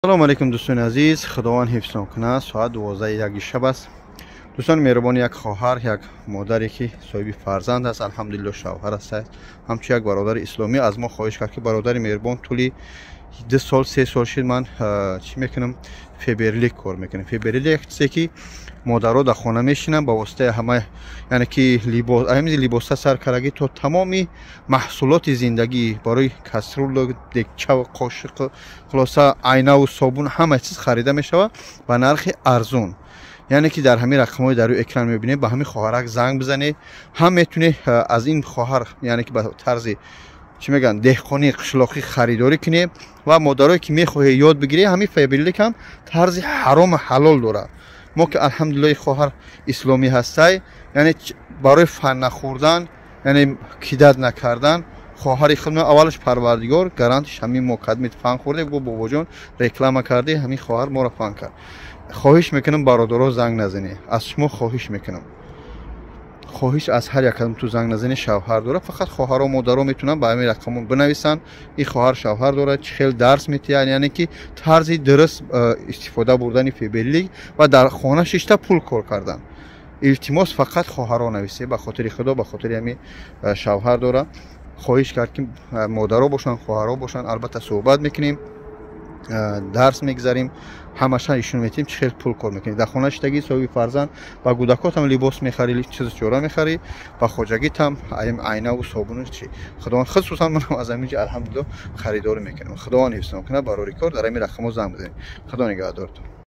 Салом алейкум, дӯстони азиз, Худованд ҳифзтон кунад. Соат 12:01 шаб аст. Дӯстони меҳрубон, як хоҳар, як модаре ки соҳиби фарзанд аст, алҳамдулилло, шавҳар аст, ҳамчун як бародари исломӣ аз мо хоҳиш кард, ки бародари меҳрубон, тӯли 2 сол, 3 сол шид, ман чӣ мекунам? Фаберлик кор мекунам. Фаберлик як чизе ки модаро дар хона мешинанд, ба воситаи ҳама, яъне ки ҳамин либоса сар кардагӣ то тамоми маҳсулоти зиндагӣ, барои кастрюлю, дегчаву қошиқу, хулоса, айнаву собун, ҳама чиз харида мешавад ба нархи арзун. Яъне ки дар ҳамин рақамҳои дар рӯи экран мебинед, ба ҳамин хоҳарак занг бизанед, ҳам метавонед аз ин хоҳар, яъне ки ба тарзи, чӣ мегӯянд, деҳқонӣ, қишлоқӣ харидорӣ кунед. Ва модарое ки мехоҳед ёд бигиред, ҳамин Фаберлик ҳам тарзи ҳарому ҳалол дорад. Мо ки, алҳамдулиллоҳ, хоҳар исломӣ ҳастай, яъне барои фан нахӯрдан, яъне кидать накардан хоҳари худ, аввалаш Парвардигор гарантиш. Ҳамин мо кадмит фан хӯрдем, гу бобоҷон, реклама кардӣ, ҳамин хоҳар моро фан кард. Хоҳиш мекунам, бародаро, занг назанед. Аз шумо хоҳиш мекунам, хоҳиш аз ҳар як ту, занг назанед, шавҳар дорад. Фақат хоҳаро, модаро метавонанд ба ҳамин рақамон бинависанд. Ин хоҳар шавҳар дорад, чӣ хел дарс метиҳад, яъне ки тарзи дуруст истифода бурдани Фаберлик ва дар хона шишта пул кор кардан. Илтимос, фақат хоҳаро нависед, ба хотири Худо, ба хотири ҳамин шавҳар дорад, хоҳиш кард, ки модаро бошанд, хоҳаро бошанд, албатта суҳбат мекунем, дарс мегзарем, ҳамаша ишон метиҳем, чӣ хел пул кор мекунӣ дар хона шиштагӣ, соҳиби фарзанд, ба кӯдакотам либос мехарӣ, чизу чора мехарӣ, ба хоҷагитам айнаву собуну чи. Худованд, хусусан манам аз ҳамин ҷо, алҳамдулилло, харидорӣ мекунем. Худованд ҳифзтон кунад. Барори кор дар ҳамин рақамҳо занг бизанед. Худо нигаҳдортон.